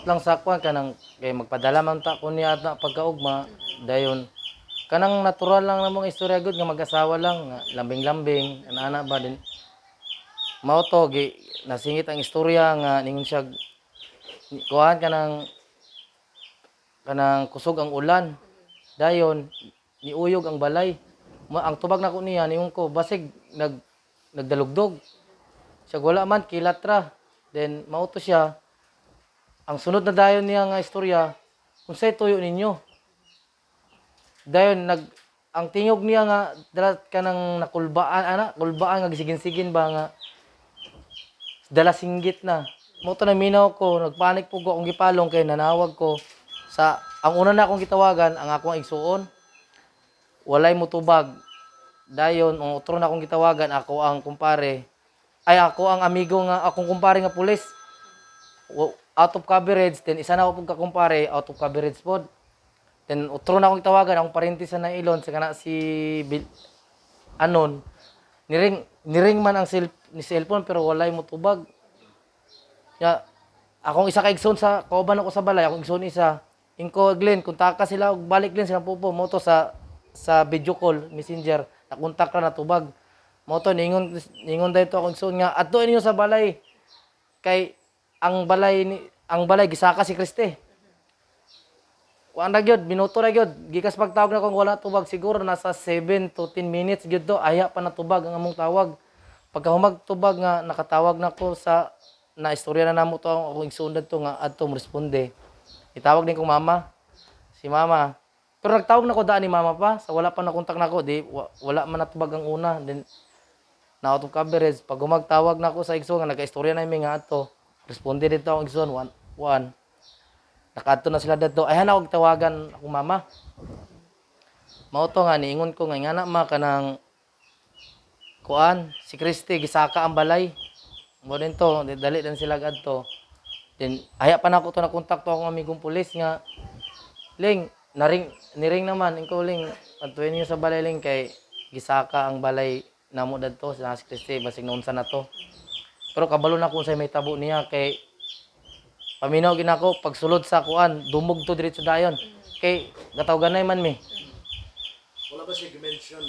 Lang sa kuan, kanang kay magpadala man ta ko niya at pagkaugma dayon, kanang natural lang namong istorya gud nga mag-asawa lang nga lambing-lambing ana ba din. Mao to gi nasingit ang istorya nga ningon siya, kuan, kanang kanang kusog ang ulan, dayon niuyog ang balay. Ang tubag nako niya, ningon ko, basig nagdalugdog siya, wala man, kilat ra. Then mao to siya, ang sunod na dayon niya nga istorya, unsay tuyo ninyo? Dayon ang tingog niya nga dala kanang nakulbaan ana, kulbaan nga gisigin-sigin ba nga dala singgit na. Mao to naminaw ko, nagpanik po ko, akong gipalong kay nanawag ko sa ang una na akong gitawagan, ang akong igsuon. Walay motubag. Dayon ang utro na akong gitawagan, ako ang kumpare. Ay, ako ang amigo nga akong kumpare nga pulis. Out of coverage, then isa na ako pud ka kumpare, out of coverage pod. Then utro na akong gitawagan, akong parente sa Nailon, sa kana si Bil, anon. Niring niring man ang cell, ni cellphone pero walay motubag. Ya, akong isa ka igsoon sa kauban ako sa balay, akong igsoon isa. Inko, "Glenn, kontak sila og balik, Glenn, silang pupo." Mao to sa video call, Messenger, nakontak ra, natubag. Mao to ningon ningon dayto akong igsoon nga adto ninyo sa balay. Kay ang balay gisaka si Kriste. Kuan na gyud, minuto na gyud. Gikas pagtawag na kung wala tubag, siguro nasa 7 to 10 minutes gyud to. Aya pa natubag ang among tawag. Pagkahumag tubag nga nakatawag na ko sa na istorya na namo to ang akong igsuon to nga adto mo responde. Itawag din kong mama. Si mama. Pero nagtawag na ko daan ni mama pa sa wala pa na kontak nako, di wala man natubag ang una. Then na out of coverage. Pag humagtawag na ko sa igsoon nga nagka-istorya na mi nga adto. Responde dito akong igsoon one, one. Nakaadto na sila dadto. Ay na og tawagan akong mama. Mao to nga niingon ko nga ngana ma, kanang kuan, si Christy gisaka ang balay. Mo din to, di dali din sila adto. Then aya pa nako to na kontakto akong amigong pulis nga, "Ling," naring niring naman ingko, "Ling, adtuin niyo sa balay, Ling, kay gisaka ang balay namo dadto sa si Christy, basig naunsa na to." Pero kabalo na ko unsay may tabo niya kay paminaw ginako pagsulod sa kuan, dumog to diretso dayon. Kay gataw-ganay man mi. Wala ba siya mention?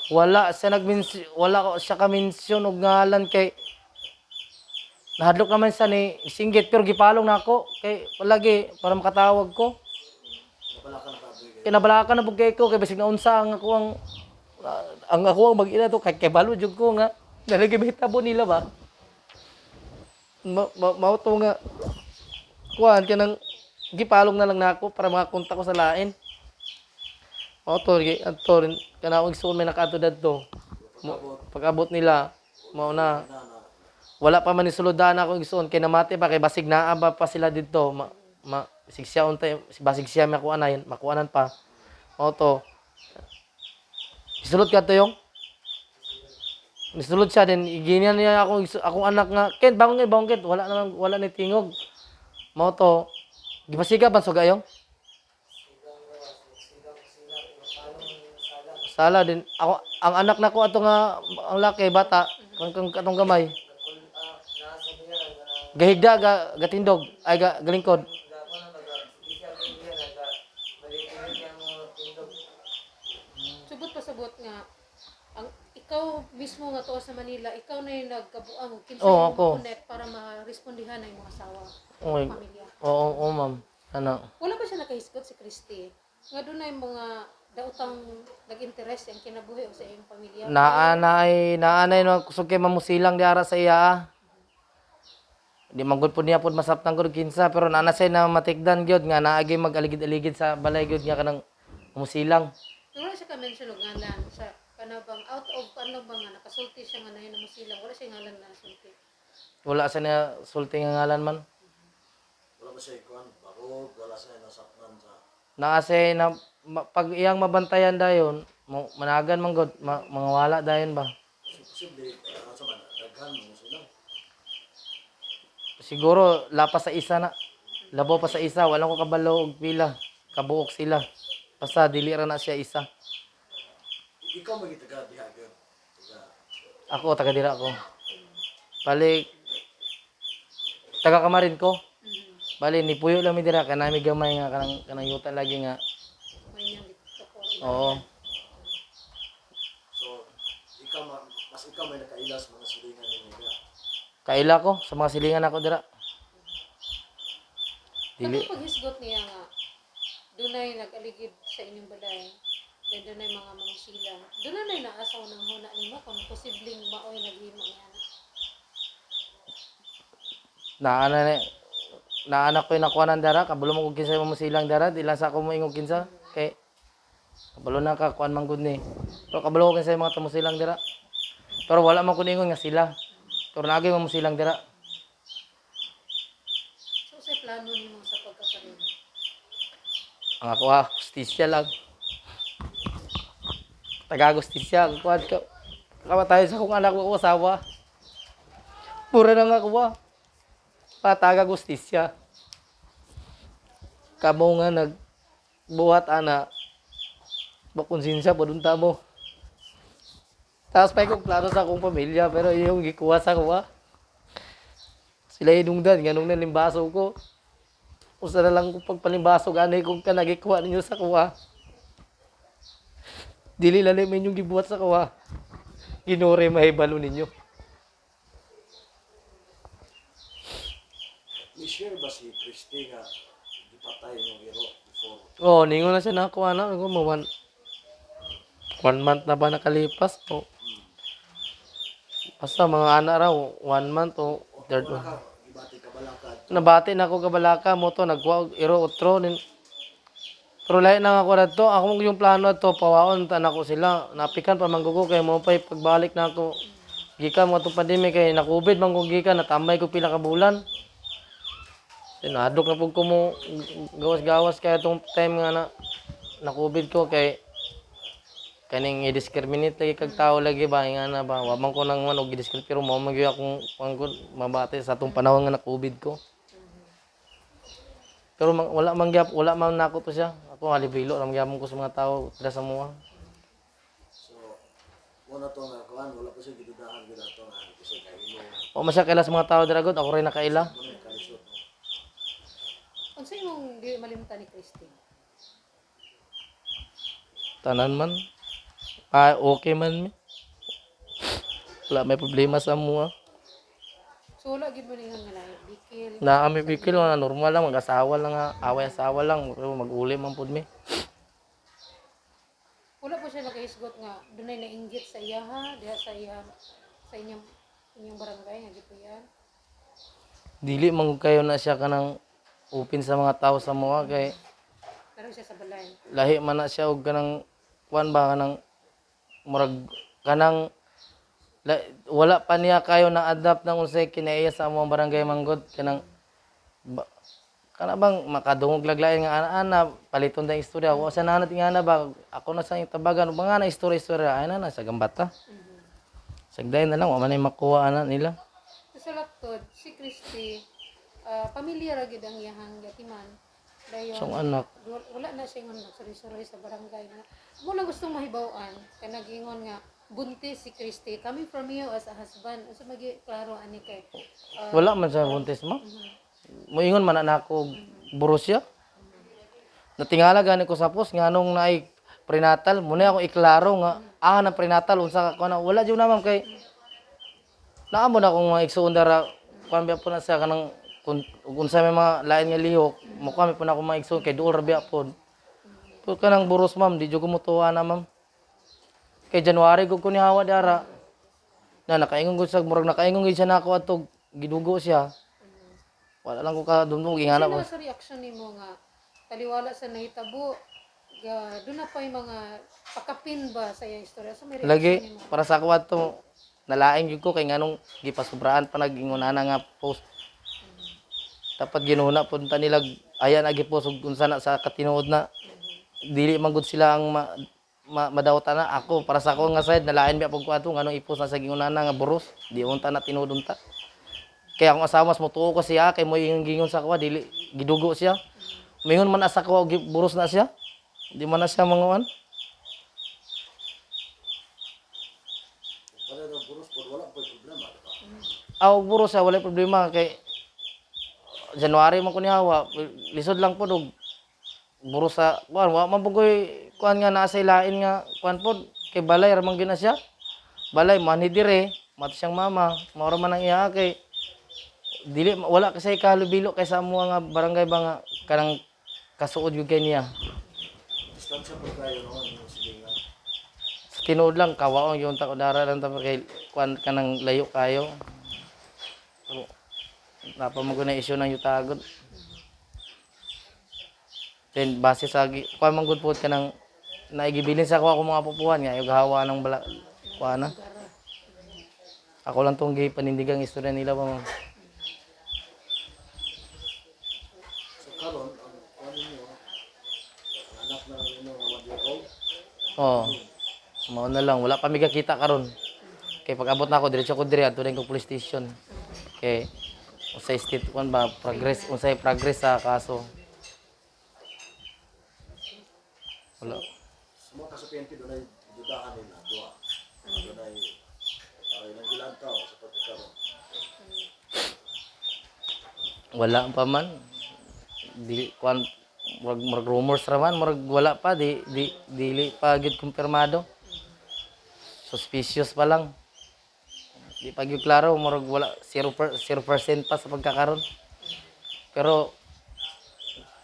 Wala siya nagmension, wala ko siya ka-mention og ngalan kay nahadlok naman siya ni singgit, pero gipalong na ako kay palagi para makatawag ko. Nabalakan ka aboy Kay nabalakan na pud kay ko kay basig naunsa ang ako ang mag-ina to kay balo jud ko nga nalagi mahitabo nila ba. Mao to nga kuan, kanang gipalong na lang nako para makakontak ko sa lain. Mao to gi adto rin kana akong igsuon may nakaadto dadto. Pag-abot nila mao na na na wala pa man ni sulod daan ako igsuon kay namati pa kay basig naa ba pa sila didto, ma basig siya untay, basig siya makuanan makuanan pa. Mao to isulod ka to yung nisulod siya din iginian niya akong akong anak nga, "Ken, bangon kay, bangon Ken." Wala naman, wala ni tingog. Mao to gipasiga ban suga yung sala din ako ang anak nako ato nga ang laki bata kang kang katong gamay gahigda ga gatindog ay ga galingkod. Subot pa sabot nga ang ikaw mismo nga tuwa sa Manila, ikaw na yung nagkabuang og kinsa Oo, yung ako. connect para marespondihan ang imong asawa, Oy, pamilya. Oo, ma'am. Ano? Wala ba siya nakahisgot si Christy nga doon na yung mga daotang nag-interest ang kinabuhi o sa iyong pamilya? Naanay, naanay no kusog kay mamusilang di ara sa iya. Ah. Di man gud pud niya pud masabtan gud kinsa, pero naana siya na matikdan gyud nga naagi mag-aligid-aligid sa balay gyud nga kanang mamusilang. Pero wala siya ka-mention og ngalan sa kanabang out of ano ba nga nakasulti siya nga nahin silang, wala siya ngalan na sulti? Wala sa niya sulti nga ngalan man. Wala ba siya kuan barog, wala siya nasaktan sa Naa siya na pag iyang mabantayan dayon, mo managan man gud, mangawala dayon ba. So, posible sa man daghan mo sila. Siguro lapas sa isa na. Labaw pa sa isa, wala ko kabalo og pila. Kabuok sila. Basta dili ra na siya isa. Ikaw magitaga diha gyud. Taga Ako, taga dira ako. Balik, taga Kamarin ko. Bali ni puyo lang mi dira kanami gamay nga kanang yuta lagi nga. May niyang gituko. Oo. So, ikaw mas ikaw may nakaila sa mga silingan ninyo dira. Kaila ko sa mga silingan ako dira. Dili. Katong paghisgot niya nga dunay nag-aligid sa inyong balay, then dunay mga mamusila. Dunay na naasaw ng huna nimo kung posibleng maoy naghimo niya na. Naana na naana ko yung nakuha ng dara, kabalo mo kung kinsa mo silang dara, di lang sa ako mo ingog kinsa kay kabalo na ka kuan man gud ni. Pero kabalo ko kinsa yung mga tamusilang dara. Pero wala man ko niingon nga sila. Pero naagay mo silang dara. So unsay plano nimo sa pagkakaroon? Ang ako ha, hustisya lang. Taga-hustisya, kuan ka. Kamatayo sa akong anak ko asawa. Pura na nga ako ah. Pataga hustisya. Kamo nga nagbuhat ana. Bakonsensya po dun mo. Tapos pa kong klaro sa akong pamilya pero yung gikuha sa kuha. Sila inungdan, ganun na limbaso ko. Usa na lang kung pagpalimbaso gani kung ka nagikuha ninyo sa kuha. Dili lalim inyong gibuhat sa kuha. Ginore mahibalo ninyo. Ni share ba si Christy nga gipatay yung iro before? Oh, ningon na siya nakuha na. Ako, ma one month na ba nakalipas? O, basta mga anak raw, one month o third Wala one. ka gibati ka balakad. Nabati na ako kabalaka mo to, nagkuha og iro otro. Nin, pero lahi na ako na to. Ako yung plano to, pawaon ta nako sila. Napikan pa manggugo kay mo pa'y pagbalik na ako. Gikan mo itong pandemic kay na-COVID man ko gikan, natambay ko pila ka bulan. Sinadok na pud ko mo gawas-gawas kaya itong time nga na na-COVID ko kay kaning i-discriminate lagi kag tao lagi ba nga na ba wa man ko nang man og i-discriminate pero mao man gyud akong pangkon mabati sa atong panahon nga na-COVID ko. Pero wala man gyap, wala man nako to siya. Ako halibilo ra man gyapon ko sa mga tao dira sa mua. So, wala to nga kuan, wala pa siya gidudahan gyud ato nga kasi kahilo. Wa man siya kaila sa mga tao dira gud, ako rin nakaila. Mo na kalisod no. Unsa imong di malimtan ni Christy? Tanan man. Ah, okay man mi. Wala may problema sa mua. So wala gid mo ningon nga naay bikil. Na kami bikil na normal lang mag-asawa lang nga, away asawa lang, pero mag-uli man pud mi. Wala po siya nakahisgot nga dunay nainggit sa iyaha diha sa iya sa inyong inyong barangay nga gipuy-an. Dili man gud kayo na siya kanang open sa mga tao sa mua kay Karon siya sa balay. lahi man na siya og kanang kuan ba kanang murag kanang wala pa niya kayo na adapt ng unsay kinaiya sa among barangay manggod kanang ba, kana bang makadungog laglain nga ana-ana paliton da istorya wa sa nanat nga ana ba ako na sa tabagan mga na istorya istorya ay na na sa gambata. Sagdayon na lang wa man ay makuha ana nila. So, sa laktod, si Christy, pamilya ra gid ang iyahang gatiman. Dayon, Song anak. Wala na siya ingon nagsuroy-suroy sa barangay na. Mo lang gustong mahibaw-an kay nag-ingon nga buntis si Christy coming from you as a husband. Unsa magi klaro ani kay Wala man sa buntis mo. Moingon man na ako borusya. Natingala gani ko sa post nga nung naay prenatal, muna ako iklaro nga ah na prenatal unsa ka kuan wala jud na ma'am kay naa mo na akong mga igsuon dara kuan biya po na sa kanang kun unsa may mga lain nga lihok mo kami po na akong mga igsuon kay duol ra biya pod. Pero kanang buros ma'am, di jud ko motuwa na ma'am. Kay January gud ko ni hawa dara. Na nakaingon gud sa murag nakaingon gid siya nako adto gidugo siya. Wala lang ko ka dumdum gingana Ano ko. sa reaction nimo nga taliwala sa nahitabo ga doon na pa yung mga pakapin ba sa iyang istorya so may reaction Lagi nimo? para sa ako adto nalaing gyud ko kay nganong gipasubraan pa nag-ingon ana nga post. Dapat ginuuna punta nila ayan agi post ug unsa na sa katinuod na dili man gud sila ang madawatan na ako para sa ako nga side nalain biya pug ko ato nganong i-post na sa gingunana nga boros di unta na tinuod unta. Kaya akong asawa mas mutuo ko siya kay mo yung gingon sa ako dili gidugo siya. Mingon man asa ko buros na siya. Di man na siya manguan. Para daw buros pod wala po'y problema, di ba? Aw buros siya wala problema kay January man ko nihawa, lisod lang po og buro sa kuan, wa man po ko'y kuan nga naa sa ilain nga kuan po kay balay ra man gyud na siya. Balay man ni dire, mat siyang mama, mao ra man ang iya kay dili wala kasi kahalubilo kay sa amo nga barangay ba nga kanang kasuod gyud kay niya. Distansya po kayo noon yung silingan. Sa tinuod lang kawaon yung ta dara lang ta kay kuan kanang layo kayo. Pero napa mo na issue ng yutagod. Then base sa kuan man gud po kanang naigibilin sa ako akong mga pupuhan nga yung hawa ng bala kuan na. Ako lang tong gipanindigang istorya nila ba, ma'am. So karon ang kuan ninyo, ang anak na ninyo nga 1 year old. Oo. Mao na lang wala pa mi kakita karon. Kay pag abot na ako diretso ko dire adto ko police station. Kay unsay state kuan ba progress, unsay progress sa kaso. Wala. Sa mga kaso PNP dunay dudahan nila duha. Dunay ay ilang gilantaw sa pagkakaroon. Wala pa man. Di kuan murag, murag rumors ra man, murag wala pa di di dili pa gyud kumpirmado. Suspicious pa lang. Di pa gyud klaro, murag wala 0 0% pa sa pagkakaron. Pero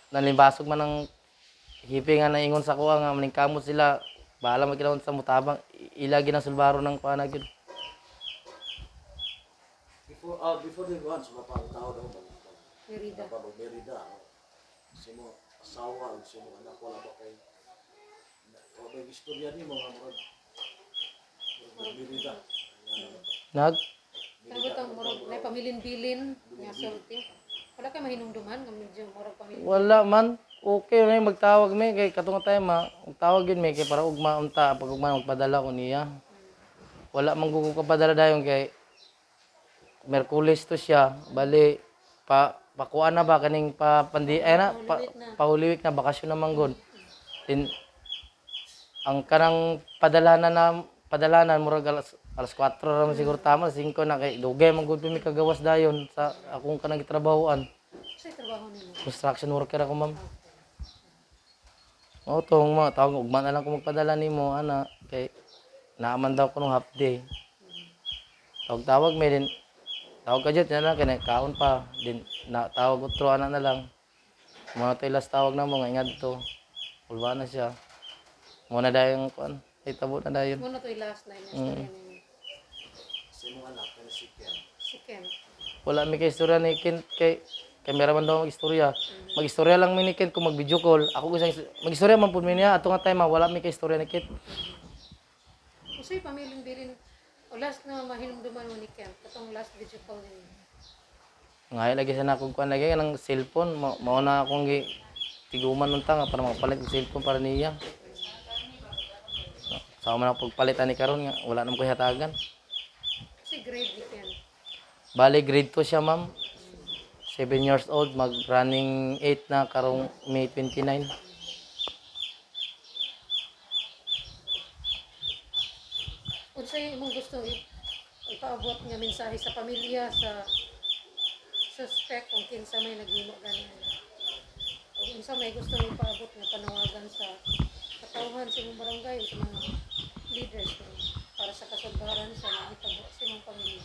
nalimbasog man ang hipi nga naingon sa kuha nga maningkamot sila, bahala magkilawon sa mutabang ilagi ng sulbaro ng kuha na gyud. Before the kuan sa mga tao daw mag Merida. mag Merida. No? Sa mo asawa ug sa mo anak wala ba kay wala ba yung istorya nimo nga murag murag Merida. Nag Kanang butang murag na pamilin-bilin nga sulti. Wala kay mahinumduman nga medyo murag pamilin. Wala man. Okay may magtawag may kay katong time ma, magtawag yun may kay para ugma unta pag ugma magpadala ko niya. Wala man gugong kapadala dayon kay Merkulis to siya. Bali pa pakuan na ba kaning pa pandi ay na pa, pahuliwik na bakasyon na man gud. Din ang kanang padalanan na padalanan murag alas 4 ra man siguro tama, 5 na kay dugay man gud mi kagawas dayon sa akong kanang gitrabahoan. Sa trabaho nimo. Construction worker ako, ma'am. Oo, tong mga tawag, ugma na lang ko magpadala nimo, ana. Kay, naaman daw ko nung half day. Tawag-tawag, may din. Tawag ka dyan, na lang, kaya kaon pa. Din, na, tawag utro, ana na lang. Mga to last tawag na mo, nga ingad to. Ulba na siya. Muna dayon, kuan. Ay, tabo na dayon. Muna to'y last na inyong istorya ninyo. Sa imong anak kani si Ken. Si Ken. Wala mi kay istorya ni Kent kay camera man daw mag-istorya. Mag-istorya lang mi ni Kent kung mag-video call. Ako gusto mag-istorya man pud mi niya ato nga time ah, wala mi kay istorya ni Kent. Usay pamilin-bilin o last na mahinumduman mo ni Ken katong last video call ninyo. Ngayon lagi sa nakong kuan lagi ng cellphone mao na akong gi tiguman unta nga para makapalit og cellphone para niya. So, sa man ako pagpalit ani karon nga wala naman ko hatagan. Usay grade ni Ken. Bali grade 2 siya, ma'am. 7 years old, mag running 8 na karong May 29. Unsay imong gusto ipaabot nga mensahe sa pamilya sa suspect kung kinsa may naghimo gani? O unsa may gusto ipaabot nga panawagan sa katawhan sa imong barangay o sa mga leaders ninyo para sa kasagaran sa nahitabo sa imong pamilya?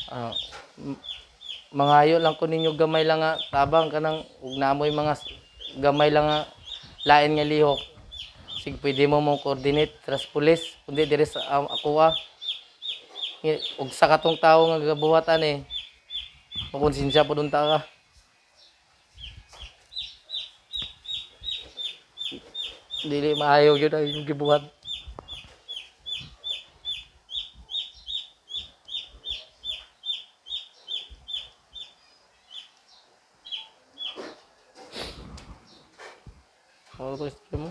Ah, mangayo lang ko ninyo gamay lang nga tabang kanang ug naamoy mga gamay lang nga lain nga lihok. Sig pwede mo mo coordinate tras pulis kundi diri sa ako ah. Ug sa katong tawo nga gabuhat ani makonsensya pud unta ka. Dili maayo gyud ang inyong gibuhat. Ano to mo?